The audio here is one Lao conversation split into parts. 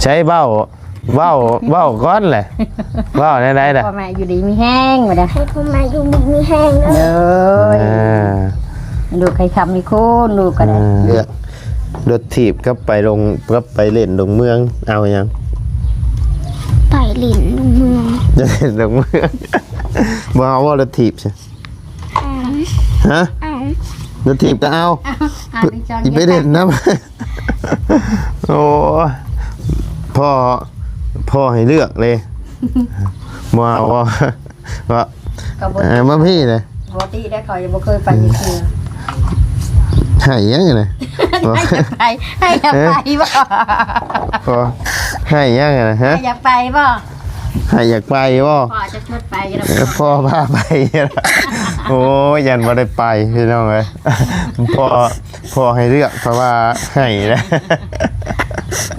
ໃຊ້ເວົ້າ ເວົ້າ ເວົ້າກ່ອນແຫຼະ ເວົ້າແນວໃດລະ? ພໍ່ແມ່ຢູ່ດີມີແຮງ ວ່າໄດ໋. ໃຫ້ພໍ່ແມ່ຢູ່ດີມີແຮງເດີ. ເອີ ເອີ ລູກໃຫ້ຄຳມີຄູນ ລູກກໍໄດ້. ເອີ ລົດຖີບກັບໄປລົງ ກັບໄປເລ່ນລົງເມືອງ ເອົາຫຍັງ? ໄປຫຼິ້ນລົງເມືອງ. ເລ່ນລົງເມືອງ ບໍ່ເອົາບໍ່ລົດຖີບ? ຮະ? ລົດຖີບກໍເອົາ ເອົາ ເອົາ ໄປເລ່ນນຳ. ໂອ້ຍ ພໍ່ ພໍ່ໃຫ້ເລືອກເລີຍ ບໍ່ເອົາບໍ່ ກໍບໍ່ ເອີ ມາພີ້ເລີຍ. ບໍ່ຕິໄດ້ ຂ້ອຍຍັງບໍ່ເຄີຍໄປຈັກເທື່ອ. ໃຫ້ຫຍັງນະ? ໃຫ້ຢາກໄປ ໃຫ້ຢາກໄປບໍ່? ເອີ ໃຫ້ຫຍັງນະ? ຮະ? ໃຫ້ຢາກໄປບໍ່? ໃຫ້ຢາກໄປບໍ່? ພໍ່ຈະຊວນໄປຢູ່ດອກ. ເອີ ພໍ່ພາໄປ. ໂອ້ຍ ຢ້ານບໍ່ໄດ້ໄປພີ່ນ້ອງເອີຍ. ພໍ່ ພໍ່ໃຫ້ເລືອກ ເພາະວ່າໃຫ້ນະ.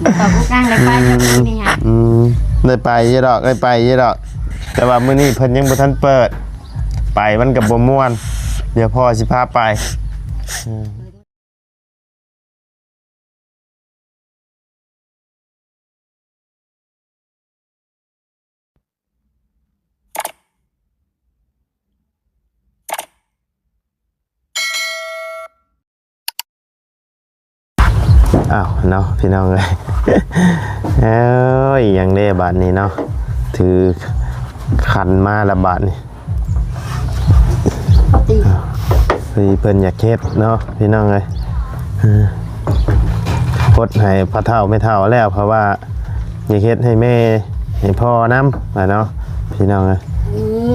ບໍ່ຕ້ອງອຸກອັ່ງ ໄດ້ໄປດອກມື້ນີ້ຫະ. ອືມ ໄດ້ໄປຢູ່ດອກ ໄດ້ໄປຢູ່ດອກ ແຕ່ວ່າມື້ນີ້ເພິ່ນຍັງບໍ່ທັນເປີດ ໄປມັນກໍບໍ່ມ່ວນ. ດຽວພໍ່ຊິພາໄປ. ອ້າວເນາະ ພີ່ນ້ອງເອີຍ ເອີຍ ຫຍັງເດ້ບາດນີ້ເນາະ ຖືຄັນມາລະບາດນີ້. ທີ່ເພິ່ນຢາກເຮັດເນາະ ພີ່ນ້ອງເອີຍ ເອີ ກົດໃຫ້ພໍ່ເຖົ້າແມ່ເຖົ້າແລ້ວ ເພາະວ່າຢາກເຮັດໃຫ້ແມ່ໃຫ້ພໍ່ນຳ ວ່າເນາະ ພີ່ນ້ອງເອີຍ. ອືມ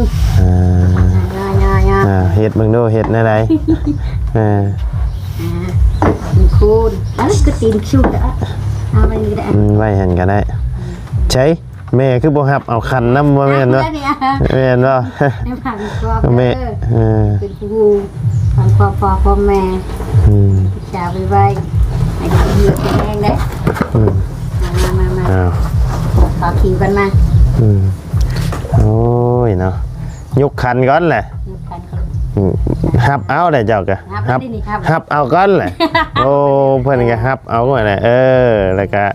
ເອີ ເຮັດເບິ່ງດູ ເຮັດແນວໃດ? ເອີ ອືມ ຄູນ ເອີ ກໍຕີນຊຸກ ເອົາໄວ້ນີ້ກໍໄດ້ ອືມ ໄວ້ຫັ້ນກໍໄດ້ ໃຊ້ ແມ່ຄືບໍ່ຮັບເອົາຂັນນຳ ບໍ່ແມ່ນບໍ່? ແມ່ນບໍ່? ແມ່ ເອີ ເປັນຜູ້ຮູ້ຄວາມພໍ່ພໍ່ແມ່ ອືມ ສາວໄວໆ ໃຫ້ດີເດີແຂງແຮງເດີ. ອືມ ມາໆໆ ອ້າວ ຂໍຄິວກັນມາ. ອືມ ໂອ້ຍເນາະ ຍົກຂັນກ່ອນແຫຼະ ຍົກຂັນກ່ອນ. ອືມ ຮັບເອົາແຫຼະເຈົ້າກະ ຮັບ ຮັບ ຮັບເອົາກ່ອນແຫຼະ. ໂອ້ ເພິ່ນກະຮັບເອົາແຫຼະ ເອີ ແລ້ວກະ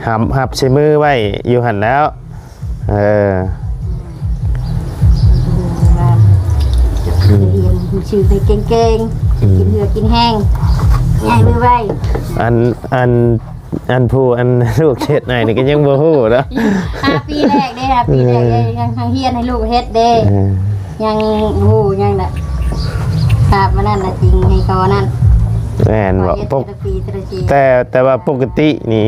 ຮັບ ຮັບໃສ່ມືໄວ້ຢູ່ຫັ້ນແລ້ວ. ເອີ ອືມ ຮຽນຊື່ໄປເກັ່ງໆ ອືມ ກິນເຫື່ອກິນແຮງ ໃຫຍ່ໄວໆ. ອັນ ອັນ ອັນຜູ້ ອັນລູກເຮັດໃຫ້ນີ້ກໍຍັງບໍ່ຮູ້ເນາະ ຫ້າປີແລກເດ້ ຫ້າປີແລກເດ້ ອືມ ຍັງຮຽນໃຫ້ລູກເຮັດເດ້ ເອີ ຍັງຮູ້ຍັງນະ ຄາບມານັ້ນນະ ຈິງໃຫ້ເຂົານັ້ນ. ແມ່ນບໍ່? ເຮັດ ປົກ ແຕ່ລະປີ ແຕ່ລະປີ ແຕ່ ແຕ່ວ່າປົກກະຕິນີ້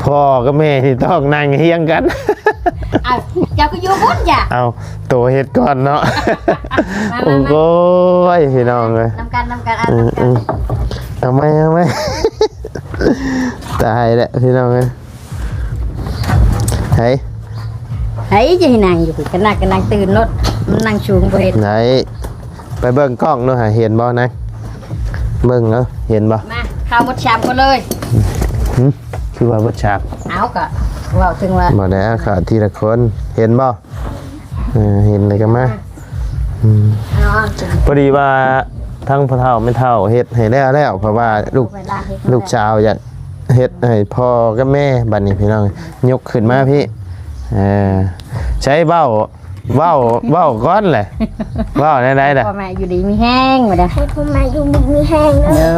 ພໍ່ກັບແມ່ນີ້ຕ້ອງນັ່ງຮຽງກັນ. ອ້າວ ເຈົ້າກໍຢູ່ພຸ້ນຈ້ະ. ເອົາ ໂຕເຮັດກ່ອນເນາະ. ມາ ມາ ມາ ໂອ້ຍ ພີ່ນ້ອງເອີຍ ນຳກັນ ນຳກັນ ເອົາ ອືມ ນຳກັນ ອືມ ເອົາໃໝ່ ເອົາໃໝ່ ຕາຍແລ້ວ ພີ່ນ້ອງເອີຍ. ໃຫ້ ໃຫ້ຈະໃຫ້ນັ່ງຢູ່ພຸ້ນ ກະນັ່ງ ກະນັ່ງຕື່ນໂລດ ມັນນັ່ງສູງບໍ່ເຫັນ. ໄດ້ ໄປເບິ່ງກ້ອງດູຫາ ເຫັນບໍ່ນະ? ເບິ່ງເອົາ ເຫັນບໍ່? ມາ ເຂົ້າໝົດສາມຄົນເລີຍ. ຫຶ? ຄືວ່າໝົດສາມ? ເອົາ ກະເວົ້າເຖິງວ່າ ບໍ່ແລ້ວ ເຂົ້າທີລະຄົນ ເຫັນບໍ່? ເອີ ເຫັນແລ້ວກໍມາ. ອືມ ເອົາ ພໍດີວ່າທັງພໍ່ເຖົ້າແມ່ເຖົ້າເຮັດໃຫ້ແລ້ວແລ້ວ ເພາະວ່າລູກ ລູກສາວຢາກເຮັດໃຫ້ພໍ່ກັບແມ່. ບັດນີ້ພີ່ນ້ອງ ຍົກຂຶ້ນມາພີ້ ເອີ ໃຊ້ເວົ້າ ເວົ້າ ເວົ້າກ່ອນແຫຼະ ເວົ້າແນວໃດລະ? ພໍ່ແມ່ຢູ່ດີມີແຮງ ວ່າໄດ໋. ໃຫ້ພໍ່ແມ່ຢູ່ດີມີແຮງເດີ.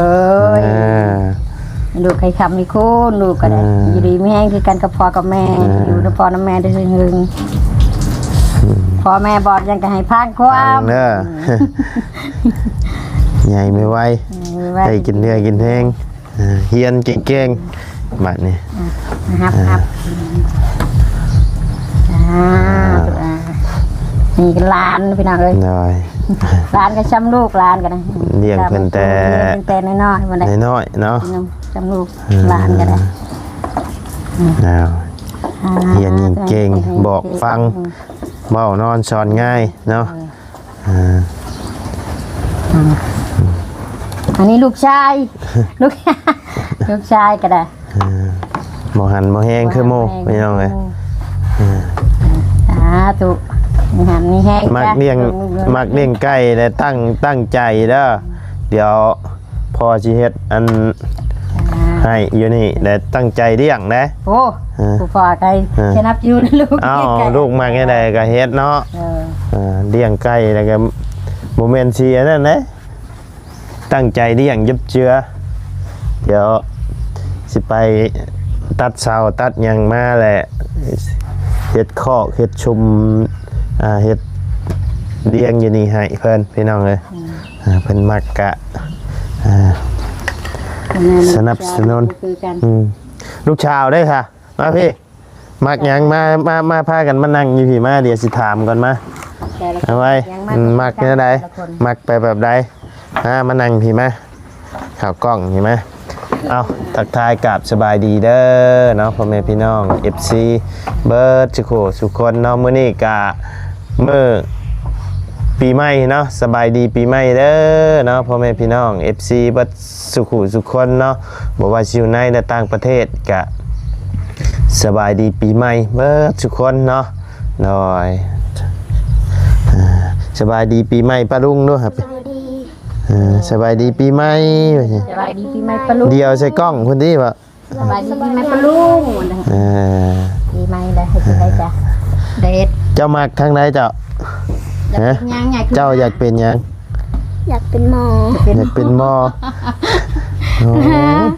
ເອີ ລູກໃຫ້ຄຳມີຄູນ ລູກກໍໄດ້ ເອີ ຢູ່ດີມີແຮງຄືກັນກັບພໍ່ກັບແມ່ ເອີ ຢູ່ນຳພໍ່ນຳແມ່ໄດ້ເຖິງ ອືມ ພໍ່ແມ່ບອກຫຍັງກໍໃຫ້ຟັງຄວາມ ຟັງເດີ ອືມ ໃຫຍ່ໄວ ໃຫຍ່ໄວ ໄດ້ກິນເໜື່ອຍກິນແຮງ ເອີ ຮຽນເກັ່ງໆ ບັດນີ້ ອ່ະ ຮັບ ອ່າ ຮັບ ອ່າ ອ່າ ນີ້ກໍຫຼານ ພີ່ນ້ອງເອີຍ ໂດຍ ຫຼານກໍຊ່ຳລູກ ຫຼານກໍໄດ້ ລ້ຽງເພິ່ນແຕ່ ລ້ຽງເພິ່ນແຕ່ນ້ອຍໆ ພຸ້ນແຫຼະ ນ້ອຍໆເນາະ ອືມ ຊ່ຳລູກ ອ່າ ຫຼານກໍໄດ້ ອ້າວ ອ່າ ຮຽນເກັ່ງ ບອກຟັງ ອືມ ເວົ້ານອນສອນງ່າຍເນາະ ເອີ ອ່າ ອ່າ ອັນນີ້ລູກຊາຍ ລູກ ລູກຊາຍກໍໄດ້ ອ່າ ບໍ່ຫັນບໍ່ແຮງຄືໝູ່ ບໍ່ຫັນບໍ່ແຮງ ພີ່ນ້ອງເອີຍ ຄືໝູ່ ອ່າ ສາທຸ ມີຫັນມີແຮງ ມັກລ້ຽງ ມັກລ້ຽງໄກ່ແລະ ຕັ້ງ ຕັ້ງໃຈເດີ ດຽວພໍ່ຊິເຮັດອັນ ອ່າ ໃຫ້ຢູ່ນີ້ ແລະຕັ້ງໃຈລ້ຽງເດ້. ໂອ້ ເອີ ຜູ້ພໍ່ໄກ່ ເອີ ສະໜັບສະໜູນລູກ. ເອົ້າ ລ້ຽງໄກ່ ລູກມັກແນວໃດກໍເຮັດເນາະ. ເອີ ເອີ ລ້ຽງໄກ່ແລ້ວກໍບໍ່ແມ່ນຊິອັນນັ້ນເດ້ ຕັ້ງໃຈລ້ຽງຢົບເຈືອ. ດຽວຊິໄປຕັດເສົາຕັດຫຍັງມາແຫຼະ ເຮັດຄອກເຮັດຊຸມ ອ່າ ເຮັດລ້ຽງຢູ່ນີ້ໃຫ້ເພິ່ນ ພີ່ນ້ອງເອີຍ. ອືມ ອ່າ ເພິ່ນມັກກະ ອ່າ ສະໜັບສະໜູນ. ອືມ ລູກສາວເດ້ຄ່ະ ມາພີ່ ມັກຫຍັງ? ມາ ມາ ມາພາກັນມານັ່ງຢູ່ພີ້ມາ ດຽວຊິຖາມກ່ອນມາ. ເອົາໄວ້ ມັກແນວໃດ? ມັກໄປແບບໃດ? ມາ ມານັ່ງພີ້ມາ ເຂົ້າກ້ອງພີ້ມາ. ເອົາ ທັກທາຍກາບສະບາຍດີເດີເນາະ ພໍ່ແມ່ພີ່ນ້ອງ ເອັຟຊີ ເບິດສຸຂູສຸຄົນເນາະ. ມື້ນີ້ກະມື້ປີໃໝ່ເນາະ ສະບາຍດີປີໃໝ່ເດີເນາະ ພໍ່ແມ່ພີ່ນ້ອງ ເອັຟຊີ ເບິດ ສຸຂູສຸຄົນເນາະ. ບໍ່ວ່າຊິຢູ່ໃນ ແລະ ຕ່າງປະເທດ ກະສະບາຍດີປີໃໝ່ເບິດສຸຄົນເນາະ. ໂດຍ ອ່າ ສະບາຍດີປີໃໝ່ປ້າລຸງດູ. ສະບາຍດີ ອ່າ ສະບາຍດີປີໃໝ່ ສະບາຍດີປີໃໝ່ປ້າລຸງ. ດຽວໃສ່ກ້ອງພຸ້ນຕິວ່າ ສະບາຍດີປີໃໝ່ປ້າລຸງ. ເອີ ປີໃໝ່ແລ້ວ ເຮັດຈັ່ງໃດຈະ ເດັດ. ເຈົ້າມັກທາງໃດເຈົ້າ? ຢາກເປັນຫຍັງ? ເຈົ້າຢາກເປັນຫຍັງ? ຢາກເປັນໝໍ. ຢາກເປັນໝໍ. ໂອ້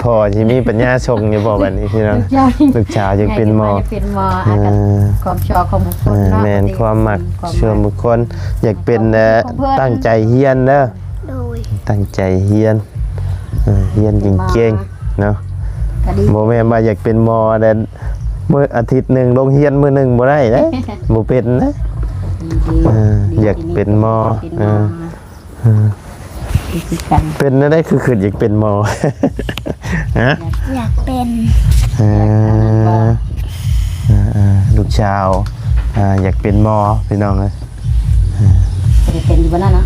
ພໍ່ຊິມີປັນຍາສົ່ງຢູ່ບໍ່ບັດນີ້ພີ່ນ້ອງ? ລູກສາວຢາກເປັນໝໍ. ຢາກເປັນໝໍ ອາ ຄວາມຊອບຂອງບຸກຄົນເນາະ. ແມ່ນ ຄວາມມັກສ່ວນບຸກຄົນ ຢາກເປັນ ຕັ້ງໃຈຮຽນເດີ. ໂດຍ ຕັ້ງໃຈຮຽນ ຮຽນເກັ່ງໆເນາະ. ບໍ່ແມ່ນວ່າຢາກເປັນໝໍແລ້ວ ມື້ອາທິດໜຶ່ງລົງຮຽນມື້ໜຶ່ງບໍ່ໄດ້ເດ້ ບໍ່ເປັນນະ. ຢາກເປັນໝໍ. ເປັນແນວໃດຄືຄິດຢາກເປັນໝໍ? ຮະ? ຢາກເປັນ ເອີ ລູກສາວ ອ່າ ຢາກເປັນໝໍ ພີ່ນ້ອງເອີຍ. ເປັນຢູ່ບໍ່ນັ້ນເນາະ.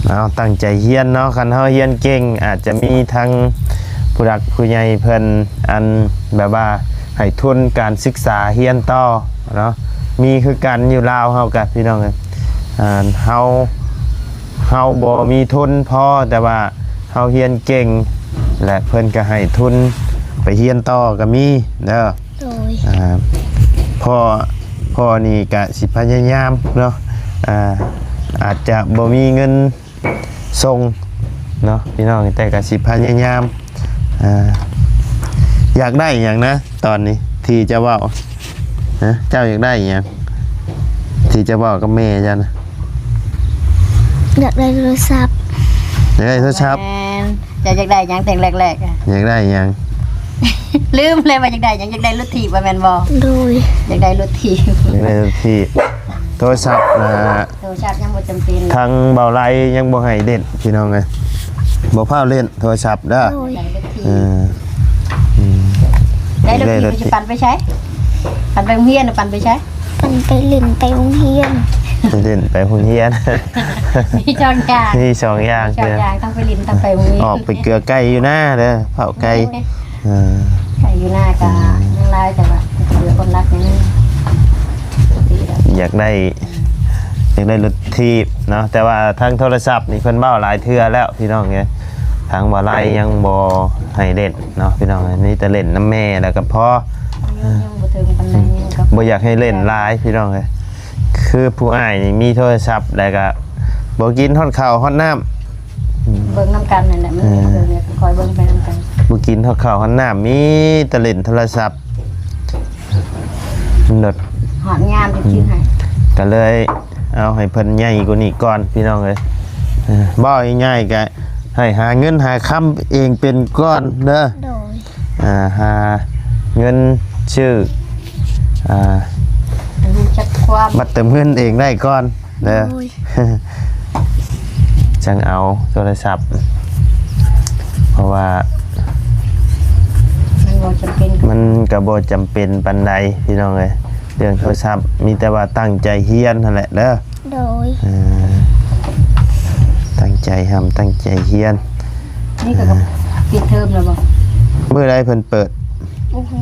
ເອົາ ຕັ້ງໃຈຮຽນເນາະ. ຄັນເຮົາຮຽນເກັ່ງ ອາດຈະມີທັງຜູ້ຫຼັກຜູ້ໃຫຍ່ເພິ່ນ ອັນແບບວ່າໃຫ້ທຶນການສຶກສາຮຽນຕໍ່ເນາະ. ມີຄືກັນຢູ່ລາວເຮົາກະ ພີ່ນ້ອງເອີຍ. ເຮົາ ເຮົາບໍ່ມີທຶນພໍ ແຕ່ວ່າເຮົາຮຽນເກັ່ງ ແລະ ເພິ່ນກະໃຫ້ທຶນໄປຮຽນຕໍ່ກະມີເດີ. ໂດຍ ອ່າ ພໍ່ ພໍ່ນີ້ກະຊິພະຍາຍາມເນາະ ອ່າ ອາດຈະບໍ່ມີເງິນສົ່ງເນາະ ພີ່ນ້ອງ ແຕ່ກະຊິພະຍາຍາມ. ອ່າ ຢາກໄດ້ຫຍັງນະ ຕອນນີ້ທີ່ຈະເວົ້າ? ຮະ? ເຈົ້າຢາກໄດ້ຫຍັງ? ທີ່ຈະເວົ້າກັບແມ່ເຈົ້ານະ? ຢາກໄດ້ໂທລະສັບ. ຢາກໄດ້ໂທລະສັບ. ແມ່ນ ເຈົ້າຢາກໄດ້ຫຍັງແຕ່ງແລກໆອະ? ຢາກໄດ້ຫຍັງ? ລືມແລ້ວວ່າຢາກໄດ້ຫຍັງ. ຢາກໄດ້ລົດຖີບວ່າແມ່ນບໍ່? ໂດຍ ຢາກໄດ້ລົດຖີບ. ຢາກໄດ້ລົດຖີບ. ໂທລະສັບນະ ໂທລະສັບຍັງບໍ່ຈຳເປັນ. ທາງບ່າວໄລຍັງບໍ່ໃຫ້ເຫຼັ້ນ ພີ່ນ້ອງເອີຍ. ບໍ່ຟ້າວເຫຼັ້ນໂທລະສັບເດີ. ໂດຍ ເອີ ອືມ ໄດ້ລົດຖີບ ໄດ້ລົດຖີບ ຊິປັ່ນໄປໃສ? ປັ່ນໄປໂຮງຮຽນ ປັ່ນໄປໃສ? ປັ່ນໄປຫຼິ້ນໄປໂຮງຮຽນ. ໄປຫຼິ້ນໄປໂຮງຮຽນ. ມີສອງຢ່າງ ມີສອງຢ່າງ ມີສອງຢ່າງ ທັງໄປຫຼິ້ນທັງໄປໂຮງຮຽນ. ອອກໄປເກືອໄກ່ຢູ່ນາເດີ ເຝົ້າໄກ່. ໂດຍ ເອີ ໄກ່ຢູ່ນາກະ ອືມ ຍັງຫຼາຍ ແຕ່ວ່າເຫຼືອຄົນລັກນີ້ ຢາກໄດ້ ຢາກໄດ້ລົດຖີບເນາະ ແຕ່ວ່າທາງໂທລະສັບນີ້ເພິ່ນເວົ້າຫຼາຍເທື່ອແລ້ວ ພີ່ນ້ອງເອີຍ. ທາງບ່າວໄລຍັງບໍ່ໃຫ້ເຫຼັ້ນເນາະ ພີ່ນ້ອງເອີຍ. ມີແຕ່ເຫຼັ້ນນຳແມ່ແລ້ວກໍພໍ. ຍັງ ຍັງບໍ່ເຖິງປານໃດ ຍັງກໍ ບໍ່ຢາກໃຫ້ເຫຼັ້ນຫຼາຍ ພີ່ນ້ອງເອີຍ. ຄືຜູ້ອ້າຍນີ້ມີໂທລະສັບແລ້ວກໍບໍ່ກິນຮອດເຂົ້າຮອດນ້ຳ. ເບິ່ງນຳກັນນັ້ນແຫຼະ ມັນ ເອີ ເບິ່ງ ຄອຍເບິ່ງໄປນຳກັນ. ບໍ່ກິນຮອດເຂົ້າຮອດນ້ຳ ມີແຕ່ຫຼິ້ນໂທລະສັບ. ມັນໂດດ ຮອດຍາມຈະກິນໃຫ້ ອືມ ກໍເລີຍເອົາໃຫ້ເພິ່ນໃຫຍ່ກວ່ານີ້ກ່ອນ ພີ່ນ້ອງເອີຍ. ເອີ ເວົ້າງ່າຍໆ ກໍໃຫ້ຫາເງິນຫາຄຳເອງເປັນກ່ອນເດີ. ໂດຍ ອ່າ ຫາເງິນຊື້ ອ່າ ໃຫ້ຮູ້ຈັກຄວາມ ບັດເຕີມເງິນເອງໄດ້ກ່ອນເດີ. ໂດຍ ຈັ່ງເອົາໂທລະສັບ ເພາະວ່າມັນບໍ່ຈຳເປັນ ມັນກໍບໍ່ຈຳເປັນປານໃດ ພີ່ນ້ອງເອີຍ. ເລື່ອງໂທລະສັບມີແຕ່ວ່າຕັ້ງໃຈຮຽນຫັ້ນແຫຼະເດີ. ໂດຍ ເອີ ຕັ້ງໃຈຮ່ຳຕັ້ງໃຈຮຽນ. ນີ້ກໍ ອ່າ ປິດເທີມແລ້ວບໍ່? ມື້ໃດເພິ່ນເປີດ? ໂອ້ໂຫ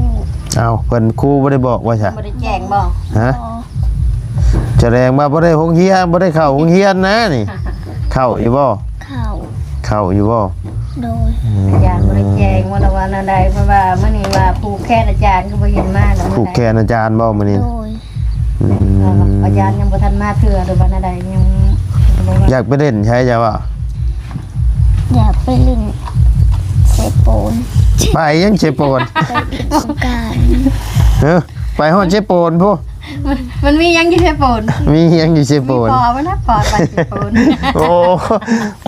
ເອົ້າ ເພິ່ນ ຄູບໍ່ໄດ້ບອກວ່າຊະ? ບໍ່ໄດ້ແຈ້ງບໍ່? ຮະ? ອໍ ສະແດງວ່າບໍ່ໄດ້ໂຮງຮຽນ ບໍ່ໄດ້ເຂົ້າໂຮງຮຽນນະນີ້. ເຂົ້າຢູ່ບໍ່? ເຂົ້າ ເຂົ້າຢູ່ບໍ່? ໂດຍ ອືມ ອາຈານບໍ່ໄດ້ແຈ້ງວ່າ ວ່າແນວໃດ ເພາະວ່າມື້ນີ້ວ່າຜູກແຂນອາຈານກໍບໍ່ເຫັນມາເນາະ ຜູກແຂນອາຈານບໍ່ມື້ນີ້? ໂດຍ ອືມ ອາຈານຍັງບໍ່ທັນມາເທື່ອ ຫຼືວ່າແນວໃດ ຍັງບໍ່ວ່າ. ຢາກໄປຫຼິ້ນໃສເຈົ້າວ່າ? ຢາກໄປຫຼິ້ນເຊໂປນ. ໄປຫຍັງເຊໂປນ? ໄປຫຼິ້ນສົງການ. ເອີ ໄປຮອດເຊໂປນພຸ້ນ. ມັນ ມັນມີຫຍັງຢູ່ເຊໂປນ? ມີຫຍັງຢູ່ເຊໂປນ? ມີພໍ່ມັນນະ ພໍ່ໄປເຊໂປນ. ໂອ້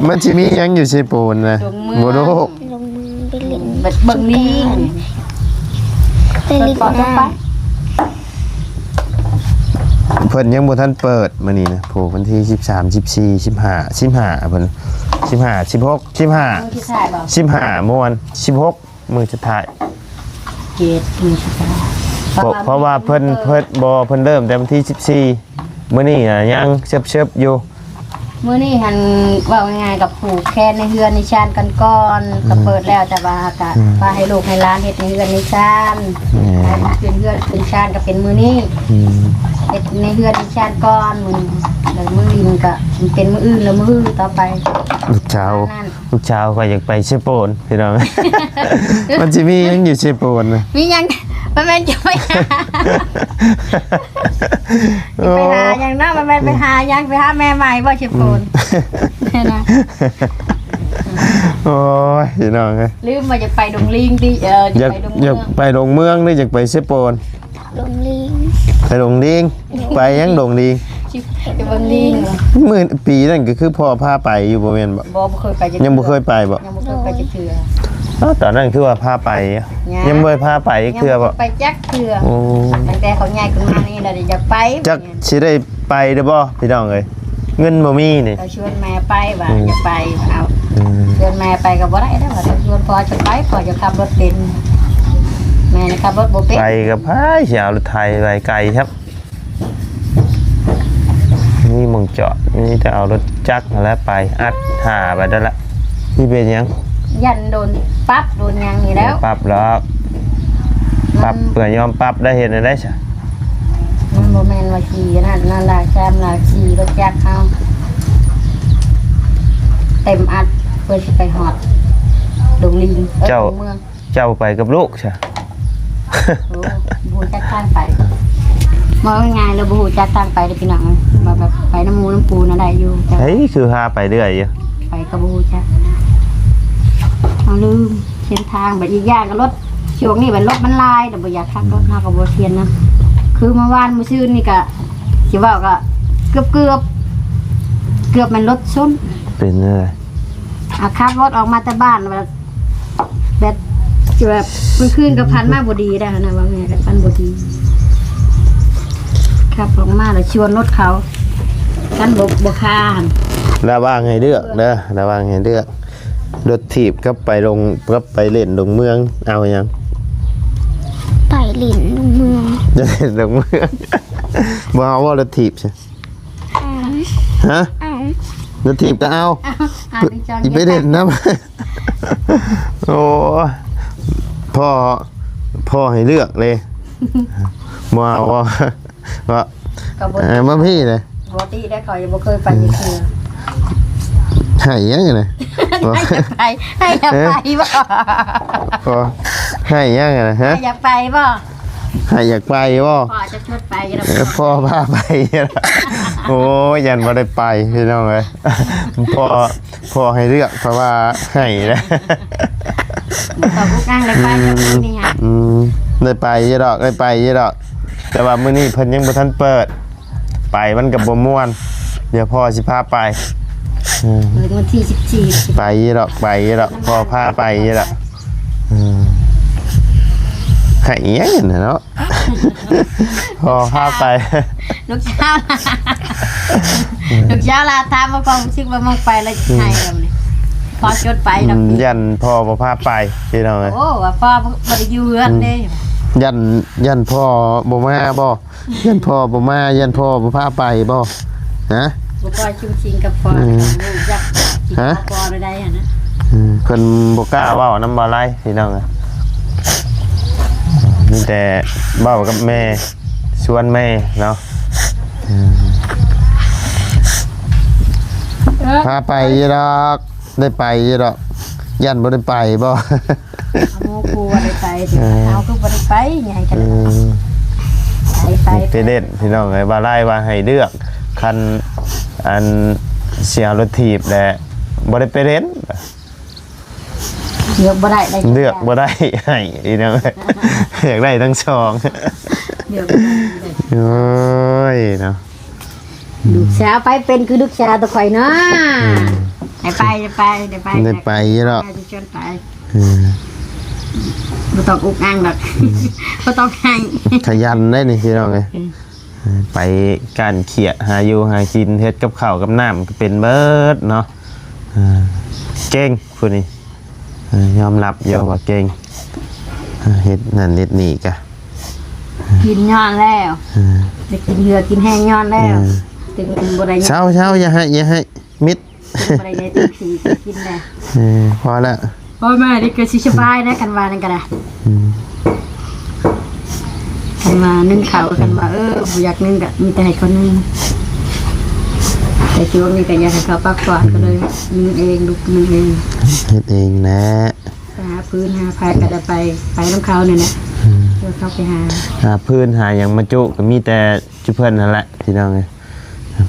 ມັນຊິມີຫຍັງຢູ່ເຊໂປນນະ? ບໍ່ຮູ້. ລົງມືໄປຫຼິ້ນ ເບິ່ງ ເບິ່ງລີ້ ໄປຫຼິ້ນນ້ຳ. ເພິ່ນຍັງບໍ່ທັນເປີດມື້ນີ້ນະ. ໂອ້ ວັນທີສິບສາມ ສິບສີ່ ສິບຫ້າ ສິບຫ້າ ເພິ່ນ ສິບຫ້າ ສິບຫົກ ສິບຫ້າ ມື້ສຸດທ້າຍບໍ່? ສິບຫ້າມ່ວນ ສິບຫົກ ມື້ສຸດທ້າຍ ເຈັດມື້ສຸດທ້າຍ. ເພາະ ເພາະວ່າເພິ່ນ ເພິ່ນບໍ່ ເພິ່ນເລີ່ມແຕ່ວັນທີສິບສີ່ ມື້ນີ້ນະຍັງເຊີບໆຢູ່. ມື້ນີ້ຫັ້ນ ເວົ້າງ່າຍໆ ກໍຜູກແຂນໃນເຮືອນໃນຊານກັນກ່ອນ ອືມ ກໍເປີດແລ້ວ ແຕ່ວ່າກໍ ອືມ ວ່າໃຫ້ລູກໃຫ້ຫຼານເຮັດໃນເຮືອນໃນຊານ ແມ່ນ ໃຫ້ຂຶ້ນເຮືອນຂຶ້ນຊານກໍເປັນມື້ນີ້ ອືມ ເຮັດໃນເຮືອນໃນຊານກ່ອນມື້ນີ້ ແລ້ວມື້ອື່ນກໍເປັນມື້ອື່ນ ແລ້ວມື້ອື່ນຕໍ່ໄປ. ລູກສາວ ປະມານນັ້ນ ລູກສາວຂ້ອຍຢາກໄປເຊໂປນ ພີ່ນ້ອງ. ມັນຊິມີຫຍັງຢູ່ເຊໂປນນະ? ມີຫຍັງ? ມັນແມ່ນຈະໄປຫາ ໂອ້ ໄປຫາຫຍັງເນາະ? ມັນແມ່ນໄປຫາຫຍັງ? ໄປຫາແມ່ໃໝ່ບໍ່ ເຊໂປນ? ອືມ ແມ່ນນະ. ໂອ້ຍ ພີ່ນ້ອງເອີຍ ລືມວ່າຢາກໄປດົງລີງຕິ. ເອີ ຢາກ ຢາກໄປດົງເມືອງ ຢາກໄປດົງເມືອງ ຫຼືຢາກໄປເຊໂປນ? ດົງລີງ. ໄປດົງລີງ? ໂດຍ. ໄປຫຍັງດົງລີງ? ຊິໄປເບິ່ງລີງ. ມື້ປີນັ້ນກໍຄືພໍ່ພາໄປຢູ່ ບໍ່ແມ່ນບໍ່? ບໍ່ ບໍ່ເຄີຍໄປຈັກເທື່ອ. ຍັງບໍ່ເຄີຍໄປບໍ່? ຍັງບໍ່ເຄີຍໄປຈັກເທື່ອ. ອ້າວ ຕອນນັ້ນຄືວ່າພາໄປ. ຍັງ ຍັງບໍ່ໄດ້ພາໄປຈັກເທື່ອບໍ່? ຍັງບໍ່ໄປຈັກເທື່ອ. ໂອ້ ຕັ້ງແຕ່ເຂົາໃຫຍ່ຂຶ້ນມານີ້ລະຢາກໄປ. ຈັກຊິໄດ້ໄປເດີບໍ່ ພີ່ນ້ອງເອີຍ? ເງິນບໍ່ມີນີ້ ກໍຊວນແມ່ໄປວ່າ ອືມ ຢາກໄປ. ເອົາ ອືມ ຊວນແມ່ໄປກໍບໍ່ໄດ້ເດ້ ວ່າຊວນພໍ່ຈະໄປ ພໍ່ຈະຂັບລົດເປັນ ແມ່ນຂັບລົດບໍ່ເປັນ. ໄປກັບໃຜ ຊິເອົາລົດໄຖໄປໄກແທ້? ມີໝ່ອງຈອດ ມີແຕ່ເອົາລົດຈັກຫັ້ນແຫຼະໄປ ອັດຫາໄປນັ້ນແຫຼະ. ຊິເປັນຫຍັງ? ຢ້ານໂດນປັບໂດນຫຍັງນີ້ແລ້ວ. ບໍ່ປັບດອກ ປັບ ມັນ ເພື່ອຍອມປັບໄດ້ ເຮັດແນວໃດຊະ? ມັນບໍ່ແມ່ນວ່າຂີ່ອັນນັ້ນ ນັ້ນລະ ແຊມລະ ຂີ່ລົດຈັກເຮົາເຕັມອັດ ເພື່ອຊິໄປຮອດດົງລີງ ເອີ ເຈົ້າ ເມືອງ. ເຈົ້າໄປກັບລູກຊະ? ໂອ້ ບໍ່ຮູ້ຈັກທາງໄປ. ເວົ້າງ່າຍໆ ແລ້ວບໍ່ຮູ້ຈັກທາງໄປເດີພີ່ນ້ອງເອີຍ ວ່າແບບໄປນຳໝູ່ນຳຄູ່ນະໄດ້ຢູ່ ແຕ່ ເຮີ້ຍ ຄືພາໄປເລື້ອຍຢູ່ ໄປກໍບໍ່ຮູ້ຈັກ. ເຮົາລືມເສັ້ນທາງ ບັດອີກຢ່າງກໍລົດ ຊ່ວງນີ້ບັດລົດມັນຫຼາຍ ແລ້ວບໍ່ຢາກຂັບລົດ ເຮົາກໍບໍ່ຊຽນນຳ. ຄືເມື່ອວານມື້ຊືນນີ້ກໍ ຊິເວົ້າກໍເກືອບໆ ເກືອບແມ່ນລົດຊົນ. ເປັນຈັ່ງໃດ? ອາ ຂັບລົດອອກມາແຕ່ບ້ານ ແບບ ແບບ ແບບມື້ຄືນກໍພັນມາບໍ່ດີໄດ໋ຫັ້ນນະ ວ່າແມ່ກໍພັນບໍ່ດີ ຂັບອອກມາແລ້ວຊວນລົດເຂົາ ຄັນບໍ່ ບໍ່ຄາຫັ້ນ. ລະຫວ່າງໃຫ້ເລືອກເດີ ລະຫວ່າງໃຫ້ເລືອກ ລົດຖີບກັບໄປລົງ ກັບໄປຫຼິ້ນດົງເມືອງ ເອົາຫຍັງ? ໄປຫຼິ້ນດົງເມືອງ. ຢາກຫຼິ້ນດົງເມືອງ ບໍ່ເອົາບໍ່ລົດຖີບ? ຮະ? ເອົາ ລົດຖີບກໍເອົາ. ເອົາ ອ່ານອີກຈອນ ຊິໄປເຫຼັ້ນນຳ. ໂອ້ຍ ພໍ່ ພໍ່ໃຫ້ເລືອກເລີຍ ບໍ່ເອົາບໍ່ ບໍ່ ກໍບໍ່ ເອີ ມາພີ້ເລີຍ. ບໍ່ຕິໄດ້ ຂ້ອຍຍັງບໍ່ເຄີຍໄປຈັກເທື່ອ. ໃຫ້ຫຍັງນະ? ໃຫ້ຢາກໄປ ໃຫ້ຢາກໄປບໍ່? ເອີ ບໍ່ ໃຫ້ຫຍັງນະ? ຮະ? ໃຫ້ຢາກໄປບໍ່? ໃຫ້ຢາກໄປບໍ່? ພໍ່ຈະຊວນໄປຢູ່ດອກ. ເອີ ພໍ່ພາໄປຢູ່ດອກ. ໂອ້ຍ ຢ້ານບໍ່ໄດ້ໄປພີ່ນ້ອງເອີຍ ພໍ່ ພໍ່ໃຫ້ເລືອກ ເພາະວ່າໃຫ້ເດ້. ບໍ່ຕ້ອງອຸກອັ່ງ ໄດ້ໄປດອກມື້ນີ້ຫະ. ອືມ ໄດ້ໄປຢູ່ດອກ ໄດ້ໄປຢູ່ດອກ ແຕ່ວ່າມື້ນີ້ເພິ່ນຍັງບໍ່ທັນເປີດ ໄປມັນກໍບໍ່ມ່ວນ ດຽວພໍ່ຊິພາໄປ. ອືມ ເປີດວັນທີສິບສີ່ ໄປຢູ່ດອກ ໄປຢູ່ດອກ ພໍ່ພາໄປຢູ່ດອກ. ອືມ ໃຫ້ອີຫຍັງຫັ້ນເນາະ ພໍ່ພາໄປ. ລູກສາວ ລູກສາວລາວຖາມວ່າຄວາມຮູ້ສຶກວ່າມັກໄປແລ້ວໃຫ້ແບບນີ້ ພໍຈົດໄປດອກ. ອືມ ຢ້ານພໍ່ບໍ່ພາໄປພີ່ນ້ອງເອີຍ. ໂອ້ ວ່າພໍ່ບໍ່ ບໍ່ໄດ້ຢູ່ເຮືອນເດ້. ອືມ ຢ້ານ ຢ້ານພໍ່ບໍ່ມາບໍ່? ຢ້ານພໍ່ບໍ່ມາ ຢ້ານພໍ່ບໍ່ພາໄປບໍ່? ຮະ? ບໍ່ຄ່ອຍຊຸ່ມຊິງກັບພໍ່. ອືມ ຢາກກິນ ຮະ? ພໍ່ໄດ້ຫັ້ນນະ. ອືມ ເພິ່ນບໍ່ກ້າເວົ້ານຳບໍ່ຫຼາຍພີ່ນ້ອງເອີຍ ມີແຕ່ເວົ້າກັບແມ່ ຊວນແມ່ເນາະ. ອືມ ເອີ ພາໄປຢູ່ດອກ ໄດ້ໄປຢູ່ດອກ. ຢ້ານບໍ່ໄດ້ໄປບໍ່? ເອົາໝູ່ຄູ່ບໍ່ໄດ້ໄປ ເອີ ເຮົາຄືບໍ່ໄດ້ໄປ ຫຍັງກັນ ເອີ ໄປ ໄປ ໄປເດັດພີ່ນ້ອງເອີຍ. ບ່າວໄລ່ວ່າໃຫ້ເລືອກ ຄັນ ອັນ ຊິເອົາລົດຖີບແຫຼະ ບໍ່ໄດ້ໄປເຫຼັ້ນ ເລືອກບໍ່ໄດ້ ໄດ້ ເລືອກບໍ່ໄດ້ ໃຫ້ພີ່ນ້ອງເອີຍ ຢາກໄດ້ທັງສອງ ເລືອກບໍ່ໄດ້ ໂອ້ຍເນາະ. ລູກສາວໄປເປັນຄືລູກສາວຕົວຂ້ອຍເນາະ ອືມ ໄດ້ໄປ ໄດ້ໄປ ໄດ້ໄປ ໄດ້ໄປຢູ່ດອກ ແມ່ຊິຊວນໄປ ອືມ ບໍ່ຕ້ອງອຸກອັ່ງດອກ ອືມ ບໍ່ຕ້ອງໃຫ້ ຂະຫຍັນໄດ໋ນີ້ພີ່ນ້ອງເອີຍ ອືມ ເອີ ໄປກ້ານເຂ້ຍ ຫາຢູ່ຫາກິນ ເຮັດກັບເຂົ້າກັບນ້ຳກໍເປັນເບິດເນາະ ເອີ ເກັ່ງຜູ້ນີ້ ເອີ ຍອມຮັບຢູ່ວ່າເກັ່ງ ເຮັດນັ້ນເຮັດນີ້ກະ ກິນຍ້ອນແລ້ວ ເອີ ໄດ້ກິນເຫື່ອກິນແຮງຍ້ອນແລ້ວ ເອີ ຈຶ່ງບໍ່ໄດ້ ເຊົາໆ ຢ່າໃຫ້ ຢ່າໃຫ້ ມິດ ບໍ່ໄດ້ໄດ້ຕີສີ່ ກິນແລ້ວ ເອີ ພໍແລ້ວ ພໍ່ແມ່ນີ້ກໍຊິສະບາຍນະ ຄັນວ່ານັ້ນກໍໄດ້ ອືມ ຄັນວ່າໜຶ້ງເຂົ້າ ຄັນວ່າ ເອີ ບໍ່ຢາກໜຶ້ງກໍມີແຕ່ໃຫ້ຄົນໜຶ້ງ ແຕ່ຊ່ວງນີ້ກໍຢາກໃຫ້ເຂົາພັກຜ່ອນ ກໍເລີຍໜຶ້ງເອງ ລຸກໜຶ້ງເອງ ເຮັດເອງແຫຼະ ໄປຫາຟືນຫາໄຟກໍໄດ້ໄປ ໄປນຳເຂົານີ້ແຫຼະ ອືມ ເດີນເຂົ້າໄປຫາ ຫາຟືນຫາຫຍັງມາຈຸ ກໍມີແຕ່ຈຸເພິ່ນຫັ້ນແຫຼະ ພີ່ນ້ອງເອີຍ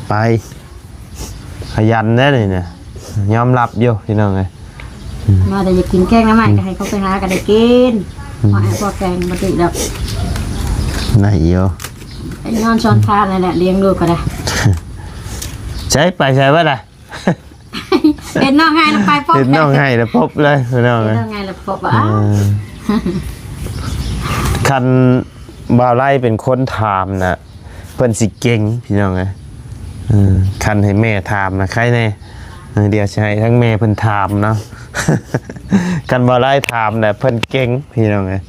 ໄປ ຂະຫຍັນເດ້ນີ້ນະ ຍອມຮັບຢູ່ພີ່ນ້ອງເອີຍ ອືມ ມາແຕ່ຢາກກິນແກງໜໍ່ໄມ້ ອືມ ກໍໃຫ້ເຂົາໄປຫາກໍໄດ້ກິນ ອືມ ພໍແອບພໍແກງບໍ່ຕິດອກ ໄດ້ຢູ່ ໄປນອນສອນທາງນັ້ນແຫຼະ ລ້ຽງລູກກໍໄດ້ ໃສ ໄປໃສເບິດລະ ເຫັນນ້ອງໄຫ້ແລ້ວໄປພົບ ເຫັນນ້ອງໄຫ້ແລ້ວພົບເລີຍພີ່ນ້ອງເອີຍ ເຫັນນ້ອງໄຫ້ແລ້ວພົບ ເອີ ວ່າ ຄັນບ່າວໄລ່ເປັນຄົນຖາມນະ ເພິ່ນຊິເກັ່ງພີ່ນ້ອງເອີຍ ເອີ ຄັນໃຫ້ແມ່ຖາມນະໄຄແດ່ ເອີ ດຽວຊິໃຫ້ທັງແມ່ເພິ່ນຖາມເນາະ ຄັນບ່າວໄລ່ຖາມນະ ເພິ່ນເກັ່ງພີ່ນ້ອງເອີຍ